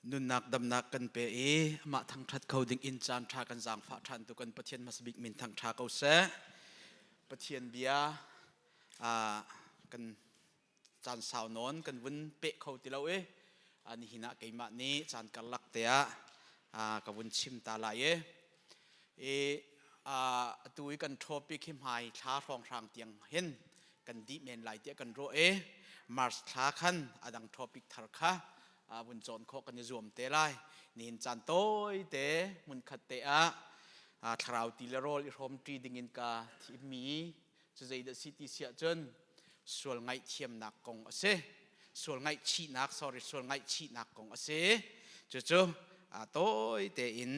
Nunnak damnak kan pe i amah thangṭhat kho ding in caan ṭha kan zaangfah ṭhan tu kan Pathian hmasa bik min thangṭha ko seh. Pathian bia kan caan sau nawn kan vun peh kho ti lo i nihin ah keimah nih caan karlak te ah ka vun chim ta lai i i atu i kan topic hi hmai thla hrawnghrang tiang hin kan dih men lai tiah kan ruah i March thla khan a dang topic thar kha vun cawn khawh kan i zuam te lai. Nihin caan tawi te hmunkhat te ah thlarau ti le rawl i hrawmṭi dingin ka thimmi cu zeidah si ti si ahcun sual ngaihthiamnak kong a si. Sual ngaihchihnak, sorry, sual ngaihchihnak kong a si. Cucu tawi tein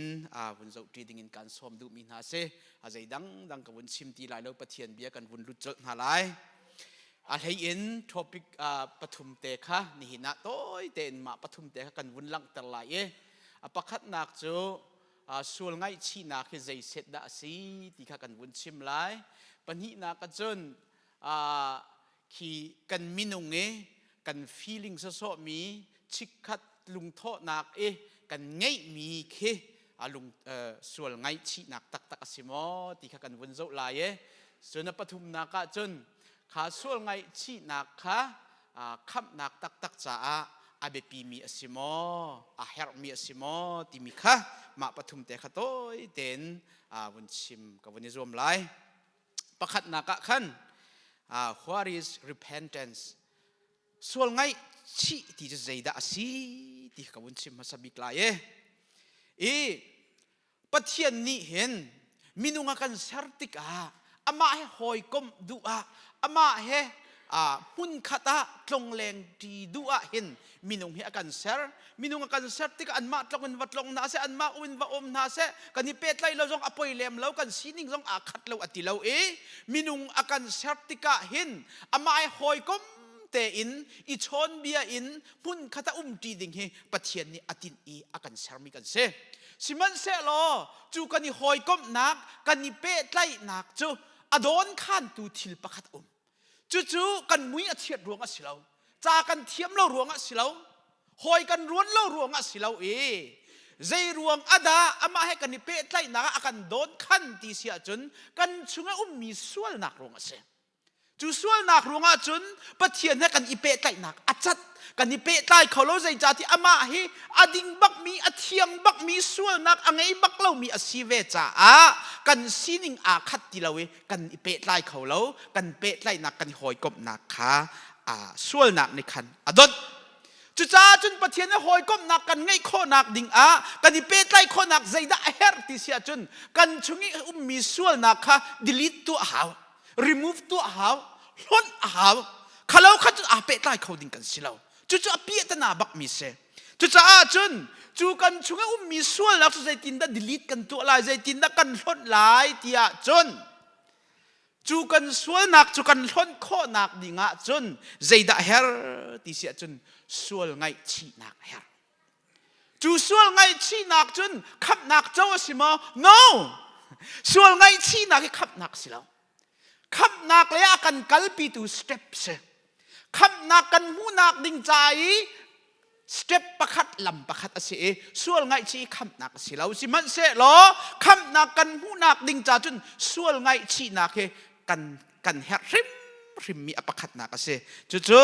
vun zohṭi dingin kan sawm duhmi hna a si. A zei dangdang ka vun chim ti lai lo, Pathian bia kan vun lut colh hna lai. A hlei in topic pathum te kha nihin ah tawi tein mah pathum te kha kan vun langhter lai i a pakhatnak cu sual ngaihchihnak hi zei set dah a si ti kha kan vun chim lai. Pahnihnak ahcun khi kan minung i kan feeling sawsawhmi chikkhat lungthawhnak i kan ngeihmi khi lung sual ngaihchihnak taktak a si maw ti kha kan vun zoh lai i cun a pathumnak ah cun kha sual ngaihchihnak kha khamhnak taktak caah a biapimi a si maw a herhmi a si maw timi kha mah pathum te kha tawi tein vun chim ka vun i zuam lai. Pakhatnak ah khan what is repentance? Sual ngaihchih ti cu zeidah a si ti ka vun chim hmasa bik lai e. I Pathian nih hin minung a kan ser tikah amah he hawikomh duh ah amah he hmunkhat ah tlongleng ṭi duh ah hin minung hi a kan ser. Minung a kan ser tikah anmah tlong in va tlong hna seh, anmah um in va um hna seh, kan i pehtlaih lo zong a poi lem lo, kan sining zong aa khat lo a ti lo i minung a kan ser tikah hin amah he hawikom tein i chawnbia in hmunkhat ah umṭi ding hi Pathian nih a tinh i a kan sermi kan si. Sihmanhsehlaw cu kan i hawikomhnak, kan i pehtlaihnak cu a dawnkhantu thil pakhat a um. Cucu kan mui a chiat ruang a si lo, ca kan thiam lo ruang ah si lo, hawi kan ruan lo ruang ah si lo i zei ruang adah amah he kan i pehtlaihnak ah a kan dawnkhan ti si ahcun kan chung i ummi sualnak ruang a si. Cu sualnak ruangah cun Pathian he kan i pehtlaihnak a cat. Kan i pehtlai kho lo zeicahtiah amah hi a ding bakmi, a thiang bakmi, sualnak a ngei bak lomi a si ve caah kan sining aa khat ti lo i kan i pehtlai kho lo. Kan pehtlaihnak, kan i hawikomhnak kha sualnak nih khan a donh. Cucaah cun Pathian he hawikomhnak kan ngeih khawhnak ding ah kan i pehtlaih khawhnak zeidah a herh ti si ahcun kan chung i ummi sualnak kha delete tuah a hau. Remove tuah a hau, hlonh a hau. Khalo kha cu aa pehtlai kho ding kan si lo. Cucu a piahtana bakmi si. Cucaah cun cu kan chung i ummi sualnak cu zeitindah delete kan tuah lai, zeitindah kan hlonh lai tiah cun cu kan sualnak cu kan hlonh khawhnak ding ah cun zeidah her ti si ahcun sual ngaihchihnak a herh. Cu sual ngaihchihnak cun khamhnak co a si maw? No! Sual ngaihchihnak hi khamhnak a si lo. Khamhnak le a kan kalpitu step si. Khamhnak kan hmuhnak ding ca i step pakhat lam pakhat a si i sual ngaihchih hi khamhnak a si lo. Sihmanhsehlaw khamhnak kan hmuhnak ding ca cun sual ngaihchihnak hi kan kan herh hrimhrimmi a pakhatnak a si. Cucu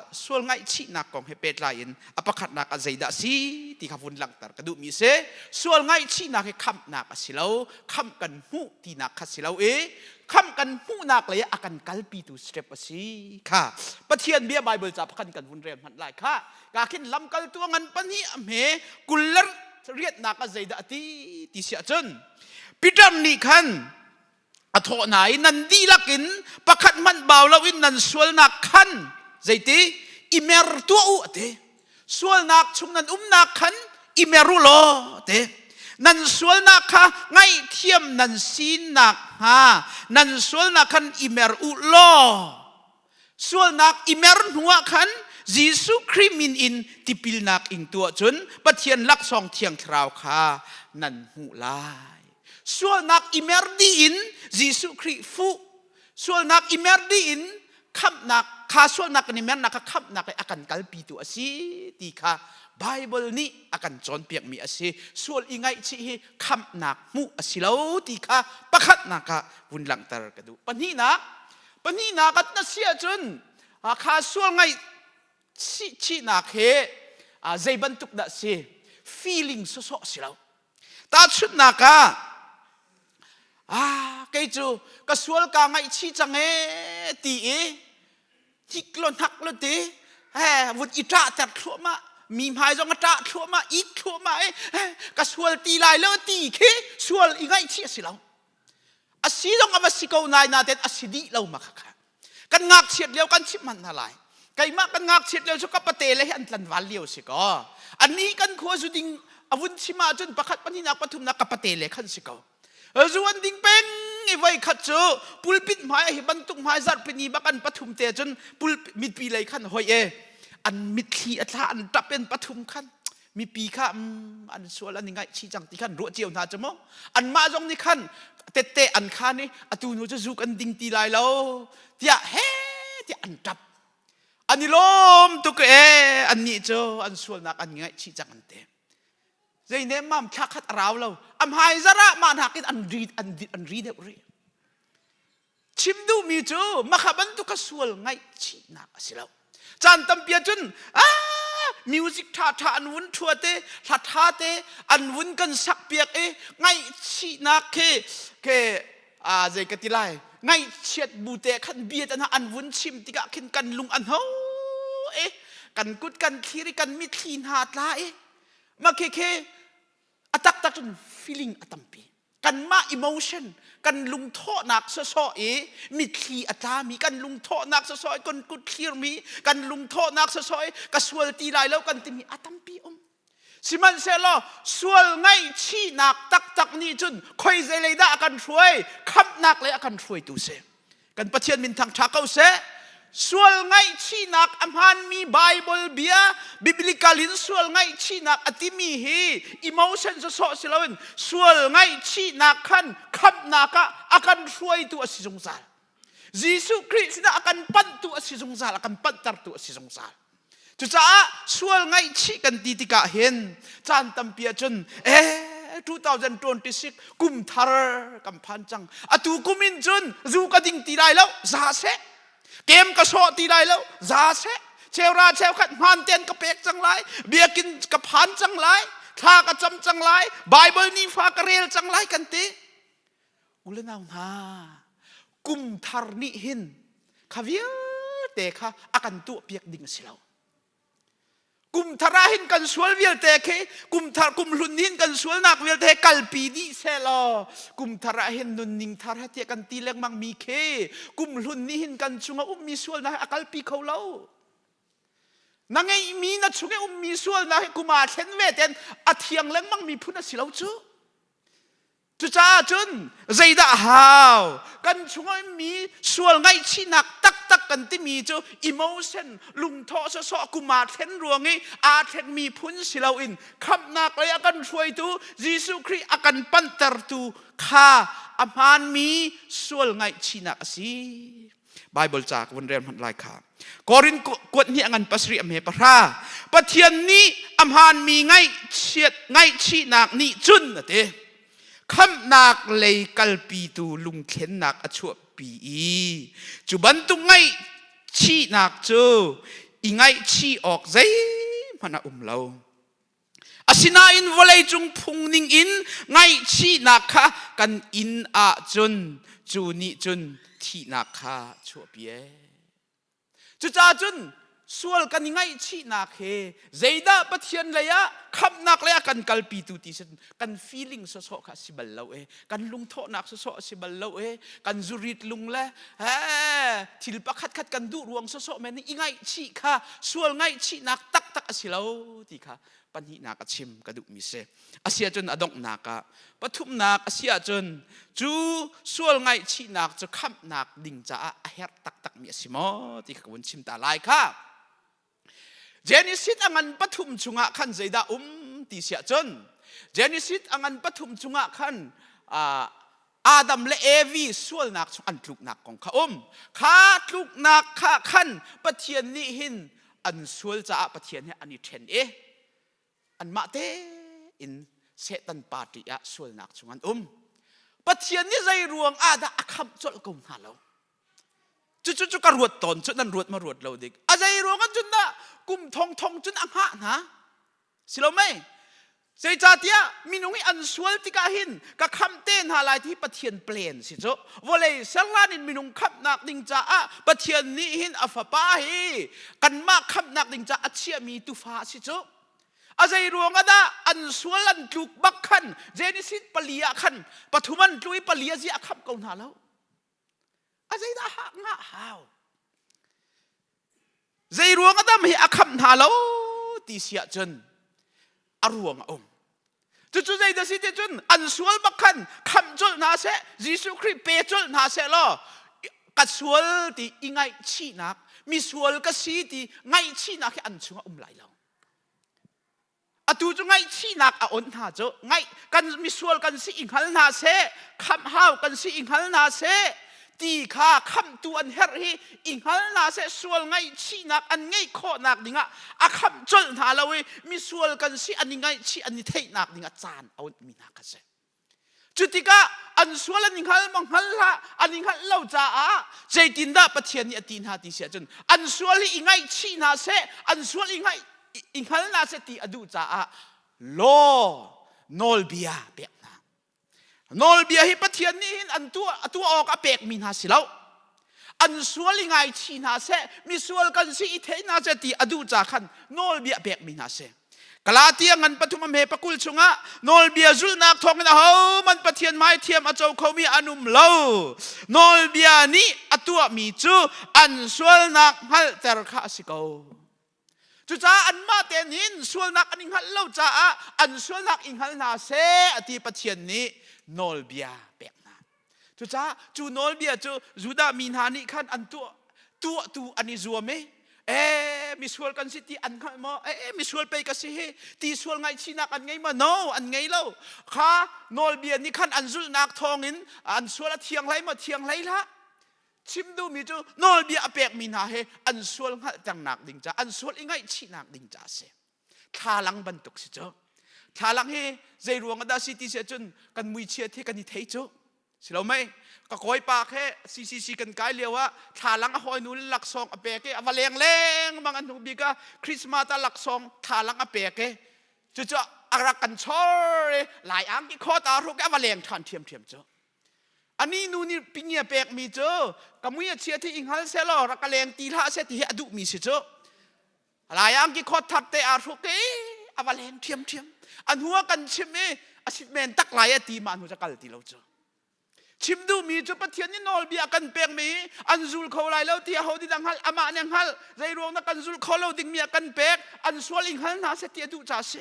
sual ngaihchihnak kong he pehtlai in a pakhatnak ah zeidah a si ti kha vun langhter ka duhmi a si. Sual ngaihchihnak hi khamhnak a si lo, khamh kan hmuh tinak kha si lo i khamh kan hmuhnak lei ah a kan kalpitu step a si kha Pathian bia Bible ca pakhat kan vun rel hmanh lai kha ka khin lamkaltu a ngan pahnih a hme kuller riatnak ah zeidah a ti ti si ahcun Peter nih khan a thawh hna i nan dihlak in pakhat hmanh bau loin nan sualnak khan zeiti i mer tuah u a ti sualnak chung nan umnak khan i mer u law a ti nan sualnak kha ngaihthiam nan sinak hnga nan sualnak khan i mer u law Sualnak i mer hnuah khan Jesuh Khrih min in tipilnak ing tuah cun Pathian laksawng Thiang Thlarau kha nan hmuh lai. Sualnak i mer dih in Jesuh Khrih fuh. Sualnak i mer dih in khamhnak kha sualnak kan i mernak kha khamhnak i a kan kalpitu a si ti kha Bible nih a kan cawnpiakmi a si. Sual i ngaihchih hi khamhnak hmuh a si lo ti kha pakhatnak ah vun langhter ka duh. Pahnihnak, pahnihnak ah na si ahcun kha sual ngaih chihnak hi zei bantuk dah si? Feeling sawsawh si lo. Tahchunhnak ah, ah kei cu ka sual kaa ngaihchih cang ee ti i hik lo hnak lo ti he vun i ṭahter thluahmah mi hmai zong a ṭah thluahmah ik thluahmah i ka sual ti lai lo ti khi sual i ngaihchih a si lo. A si zong a va si ko nai naten a si dih lo ma kha kha. Kan ngakchiat lio kan chimh hmanh hna lai. Keimah kan ngakchiat lio cu ka pate le hi an tlanval lio si ko. Ani kan khua zu ding a vun chim ahcun pakhat pahnihnak pathumnak ka pate le khan si ko. Zu an ding peng i voi khat cu pulpit hmai hi bantuk hmai zarhpini bak an pathum te cun pulpit mitpi lei khan hoi e an mitthli a thla an tap in pathum khan mipi kha an sual an i ngaihchih cang ti khan ruah cio hna cu mu anmah zong nih khan tette an khan i atu hnu cu zu kan ding ti lai lo tiah he tiah an ṭap an i lawm tuk e annih cu an sualnak an ngaihchih cang an ti zei nemmam thla khat a rau lo a hmai zarah mah nakin an ri an an ri deuh rih Chim duhmi cu makha bantuk ka sual ngaihchihnak a si lo. Caan tampi ahcun ah music ṭha ṭha an vun ṭhua te hla ṭha te an vun kan sak piak i ngaihchihnak khi ke a zei ka ti lai ngaihchiat bu te khan bia te hna an vun chim tikah khin kan lung a hno i kan kut kan thlir i kan mitthli hna tla i mah khi khi a taktak cun feeling a tampi kanmah emotion kan lungthawhnak sawsawh i mitthli a tlami kan lungthawhnak sawsawh i kan kut thlirmi kan lungthawhnak sawsawh i ka sual ti lai lo kan timi a tampi um sihmanhsehlaw sual ngaihchihnak taktak nih cun khoi zei lei dah a kan hruai khamhnak lei a kan hruaitu si Kan Pathian min thangṭha ko seh. Sual ngaihchihnak a hmaanmi Bible bia biblical in sual ngaihchihnak a timi hi emotion sawsawh si loin sual ngaihchihnak khan khamhnak ah a kan hruaitu a si zungzal. Jesuh Khrih sinah a kan panhtu a si zungzal, a kan panhtertu a si zungzal. Cucaah sual ngaihchih kan ti tikah hin caan tampi ahcun eh 2026 kum thar kan phan cang. Atu kum in cun zu ka ding ti lai lo, za seh. Kem ka sawh ti lai lo, za seh. Cheura cheukhat hmaan tein ka pek cang lai, biakinn ka phan cang lai, thla ka cam cang lai, Bible nifa ka rel cang lai kan ti. U le nau hna, kum thar nih hin kha vialte kha a kan tuahpiak ding a si lo. Kum thar ah hin kan sual vialte khi kum thar kum hlun hin kan sualnak vialte he kalpi dih seh law kum thar ah hin nunning thar he tiah kan ti lengmang mi khi kum hlun nih hin kan chungah ummi sualnak hi a kalpi kho lo. Na ngeihmi na chung i ummi sualnak hi kum aa thlen ve ten a thiang lengmang mi phun a si lo cu. Cucaah cun zeidah a hau? Kan chungah mi sual ngaihchihnak taktak kan timi cu emotion lungthawh sawsawh kum aa thlen ruang i aa thlenmi phun si loin khamhnak lei a kan hruaitu Jesuh Khrih a kan panhtertu kha a hmaanmi sual ngaihchihnak a si. Bible ca ka vun rel hmanh lai kha. Korin kuat hnih a ngan pasarih a hme pahra. Pathian nih a hmaanmi ngaihchiat ngaihchihnak nih cun a ti. Khamhnak lei kalpitu lungthlennak a chuahpi i cu bantuk ngaihchihnak cu i ngaihchih awk zeihmanh a um lo. Asinain vawleicung phung ningin ngaihchihnak kha kan inn ahcun cu nih cun thihnak kha chuahpi ee. Cucaah cun sual kan i ngaihchihnak he zeidah Pathian lei ah khamhnak lei ah kan kalpitu ti sin kan feeling sawsawh kha a si bal lo ee kan lungthawhnak sawsawh a si bal lo ee kan zurit lung le he thil pakhat khat kan duh ruang sawsawh men i ngaihchih kha sual ngaihchihnak taktak a si lo ti kha pahnihnak a chim ka duhmi si a si ahcun a donghnak ah pathumnak a si ahcun cu sual ngaihchihnak cu khamhnak ding caah a herh taktakmi a si maw ti kha ka vun chim ta lai kha Genesis a ngan pathum chungah khan zeidah um ti si ahcun Genesis a ngan pathum chungah khan uh, Adam le Evi sualnak chung an tluknak kong kha um. Kha tluknak kha khan Pathian nih hin an sual caah Pathian he an i ṭhen i anmah tein Satan party ah sualnak chung an um. Pathian nih zei ruang ah dah a khamh colh ko hna lo? Cucu cu ka ruat tawn cu nan ruat ma ruat lo dik. A zei ruang ah cun dah kum thong thong cun a hngah hna? Si lo mei? Zeicahtiah minung hi an sual tikah hin ka khamh te hna lai ti Pathian plan si cu. Vawlei serhlan in minung khamhnak ding caah Pathian nih hin a fapa hi kanmah khamhnak ding caah a chiahmi tufa si cu. A zei ruang ah dah an sual an tluk bak khan Genesis pali ah khan pathum an tlu i pali a ziah a khamh ko hna lo. A zeidah hah ngah hau? Zei ruang ah dam hi a khamh hna lo ti si ahcun a ruang a um. Cucu zeidah si ti cun an sual bak khan khamh colh hna seh, Jesuh Khrih pe colh hna seh law ka sual ti i ngaihchihnak, misual ka si ti ngaihchihnak hi an chungah um lai lo. Atu cu ngaihchihnak a on hna cu ngaih kan misual kan si i hngal hna seh khamh hau kan si i hngal hna seh ti kha khamhtu an herh hi i hngal hna seh sual ngaihchihnak an ngeih khawhnak dingah a khamh colh hna lo i misual kan si an i ngaihchih an i theihnak dingah caan a onhmi hna kha si. Cutikah an sual an i hngal maw hngal hlah an i hngalh lo caah zeitindah Pathian nih a ti hna ti si ahcun an sual hi i ngaihchih hna seh an sual i ngaih i hngal hna seh ti a duh caah law nawlbia pek hna. Nawlbia hi Pathian nih hin an tuah a tuah awk a pekmi hna si lo. An sual i ngaichih hna seh misual kan si i thei hna seh ti a duh ca khan nawlbia pekmi hna si. Galatia ngan pathum a hme pakul chungah nawlbia zulhnak thawngin ahohmanh Pathian hmai thiam a co khomi an um lo. Nawlbia nih a tuahmi cu an sualnak hngalhter kha a si ko. Cucaah anmah tein hin sualnak an i hngalh lo caah an sualnak i hngal hna seh a ti Pathian nih nawlbia pek hna. Cucaah cu nawlbia cu Judah mi hna nih khan an tuah tuahtu an i zuam i ee misual kan si ti an hngalh maw ee misual pei ka si hi ti sual ngaihchihnak an ngei maw no an ngei lo kha nawlbia nih khan an zulhnak thawngin an sual a thiang hlei maw thiang hlei hlah chim duhmi cu nawlbia a pekmi hna he an sual hngalhternak ding ca an sual i ngaihchihnak ding ca a si thlalang bantuk si cu thlalang hi zei ruang ah dah si ti si ahcun kan muichiat hi kan i thei cu si lo mei ka kawipa khe CCC kan kai lio ah thlalang a hawinu laksawng a pek i a va leng leng mang an hnu bik ah Christmas ah laksawng thlalang a pek i cucu a rak kan chor i lai angki khawt aa hruk i a va leng ṭhan ṭhiamṭhiam cu ani nu nih pingia pekmi cu ka mui a chia thi i hngal selaw rak ka leng ti hlah seh ti hi a duhmi si cu Lai angki khawt thar te aa hruk i a va leng ṭhiamṭhiam. A hnu ah kan chim i a sit men tak lai a ti mah hnu cu kal ti lo cu. Chim duhmi cu Pathian nih nawlbia kan pekmi an zul kho lai lo ti aho nih dah hngalh amah nih hngalh zei ruang dah kan zul kho lo dingmi ah kan pek an sual i hngal hna seh ti a duh ca a si.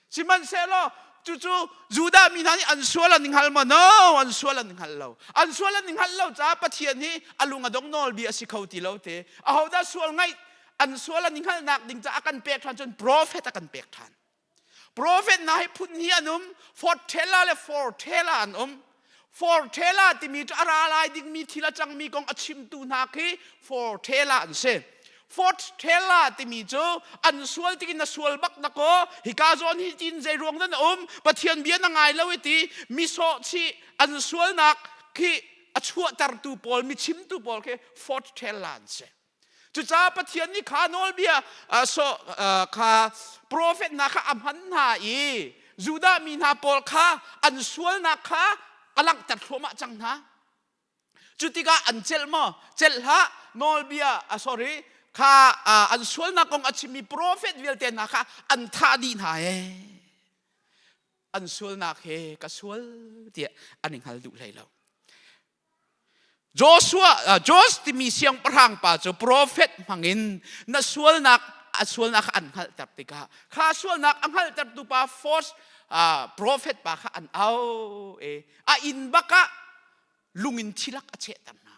Sihmanhsehlaw cucu Judah mi hna nih an sual an i hngal maw? No, an sual an i hngal lo. An sual an i hngalh lo caah Pathian hi a lung a dong nawlbia a si kho ti lo te. Ahodah sual ngaih an sual an i hngalhnak ding caah a kan pek ṭhan cun prophet a kan pek ṭhan. Prophet hna hi phun hnih an um, foreteller le foreteller an um. Foreteller timi cu a ra lai dingmi thil a cangmi kong a chimtu hna khi foreteller an si. Foreteller timi cu an sual tikin na sual bak na kaw hika zawn hi tin zei ruang dah na um Pathian bia na ngai lo i ti mi sawhchih an sualnak khi a chuahtertu pawl mi chimtu pawl khi foreteller an si. Cucaah Pathian nih kha nawlbia so kha profet hna kha a hman hna i Judah mi hna pawl kha an sualnak kha a langhter thluahmah cang hna. Cu tikah an celh maw? Celh hlah. Nawlbia sorry kha an sualnak kong a chimmi profet vialte hna kha an thah dih hna ee. An sualnak he ka sual tiah an i hngal duh hlei lo. Joshua Josh timi siangpahrang pa cu profet hmangin na sualnak a sualnak kha an hngalhter tikah kha sualnak a hngalhtertu pa false prophet pa kha an au i a inn bak ah lungin thilak a chehter hna.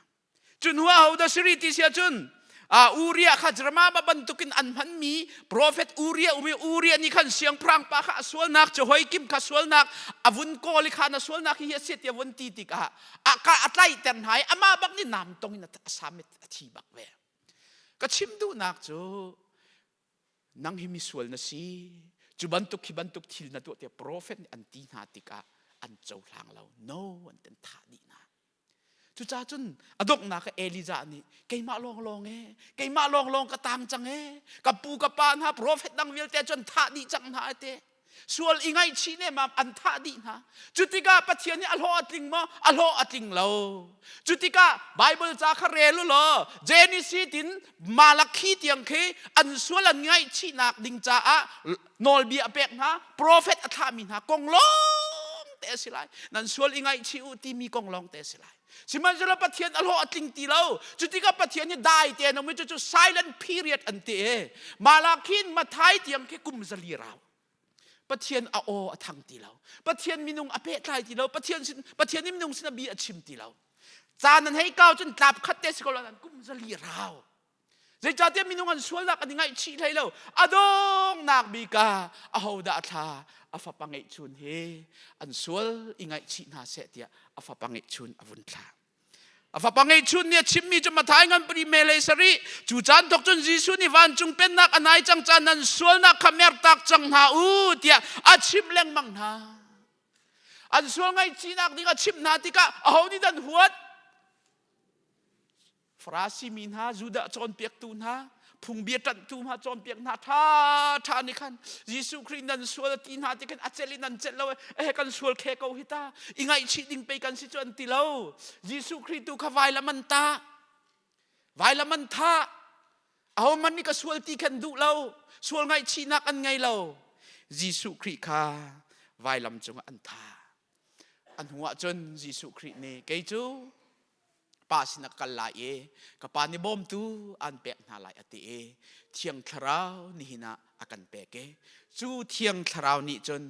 Cu hnu ah hodah siri ti si ahcun. Uriah kha Jeremiah bantukin an hmanmi prophet Uriah umi Uriah nih khan siangpahrang pa kha a sualnak Jehoiakim kha sualnak a vun kawl i kha na sualnak hi a si tiah vun ti tikah a ka a tlaihter hna i amah bak nih nam tong in a sam a thi bak ve. Ka chim duhnak cu nang hi misual na si cu bantuk hi bantuk thil na tuah tiah prophet nih an ti hna tikah an cohlang lo no an ten thah dih hna. Cucaah cun a donghnak ah Elijah nih keimah lawnglawng e, keimah lawnglawng ka tang cang e, ka pu ka pa hna profet dang vialte cu an thah dih cang hna te. Sual i ngaihchih nemam an thah dih hna. Cu tikah Pathian nih a hlawh a tling maw? A hlawh a tling lo. Cu tikah Bible ca kha rel u law Genesis in Malakhi tiang khi an sual an ngaihchihnak ding caah nawlbia a pek hna profet a thlahmi hna kong lawng te a si lai nan sual i ngaihchih u timi kong lawng te a si lai sihmanhsehlaw Pathian a hlawh a tling ti lo cutikah Pathian hi dai te an um i cucu silent period an ti e Malakhi in Mathai tiang khi kum zali rau Pathian a aw a thang ti lo Pathian minung a pehtlai ti lo Pathian sin Pathian nih minung sin a bi a chim ti lo caan an hei kau cun tlap khat te si ko lo nan kum zali rau Zeicahtiah minung an sualnak an i ngaihchih hlei lo. A donghnak bik ah ahodah a thla a fapa ngeihchun hi an sual i ngaihchih hna seh tiah a fapa ngeihchun a vun thlah. A fapa ngeihchun nih a chimmi cu Mathai ngan pari mele sarih cu caan thawk cun Jesuh nih vancung pennak a nai cang caan nan sualnak kha mertak cang hna u tiah a chimh lengmang hna. An sual ngaihchihnak ding a chimh hna tikah aho nih dan huat? Farasi mi hna, Judah cawnpiaktu hna, phungbia ṭanhtu hna cawnpiak hna ṭha ṭha nih khan Jesuh Khrih nan sual a ti hna ti khan a celh in nan celh lo eh kan sual khe ko hi ta i ngaihchih ding pei kan si cu an ti lo Jesuh Khrih tu kha vailam an tah vailam an thah aho man nih ka sual ti khan duh lo sual ngaihchihnak an ngei lo Jesuh Khrih kha vailam cungah an thah a hnu ah cun Jesuh Khrih nih kei cu pa sinah ka kal lai i ka pa nih bawmtu an pek hna lai a ti i Thiang Thlarau nihin ah a kan pek i cu Thiang Thlarau nih cun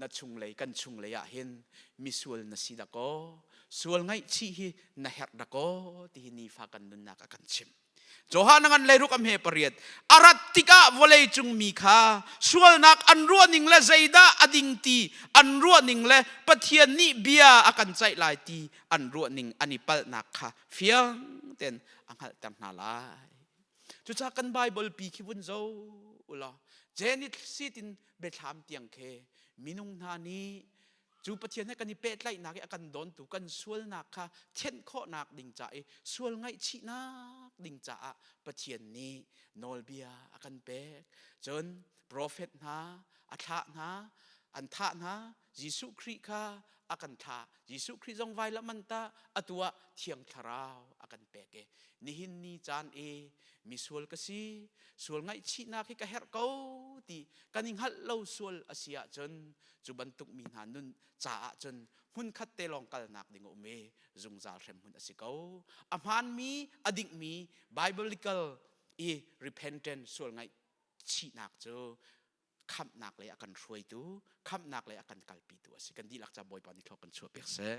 na chunglei kan chunglei ah hin misual na si dakaw sual ngaihchih hi na herh dakaw ti hi nifa kan nunnak a kan chimh. Johan ngan leiruk am he pariat a rat tikah vawlei cung mi kha sualnak an ruahning le zeidah a ding ti an ruahning le Pathian nih bia a kan ceih lai ti an ruahning an i palhnak kha fiang tein a hngalhter hna lai. Cucaah kan Bible pi khi vun zo ulaw Genesis in biathlam tiang khi minung hna nih Cu Pathian he kan i pehtlaihnak i a kan dawntu kan sualnak kha thianh khawhnak ding ca i sual ngaihchihnak ding caah Pathian nih nawlbia a kan pek. Cun profet hna a thlah hna, an thah hna, Jesuh Khrih kha a kan thlah. Jesuh Khrih zong vailam an tah, atu ah Thiang Thlarau a kan pek i nihin ni caan i misual ka si, sual ngaihchihnak hi ka herh ko ti kan i hngalh lo sual a si ahcun Cu bantuk mi hna nun caah cun hmunkhat te lawng kalnak ding a um i zungzal hremhmun a si ko. A hmaanmi, a dingmi biblical i repentance sual ngaihchihnak cu khamhnak lei a kan hruaitu, khamhnak lei a kan kalpitu a si. Kan dihlak ca Bawipa nih thlawk kan chuah piak seh.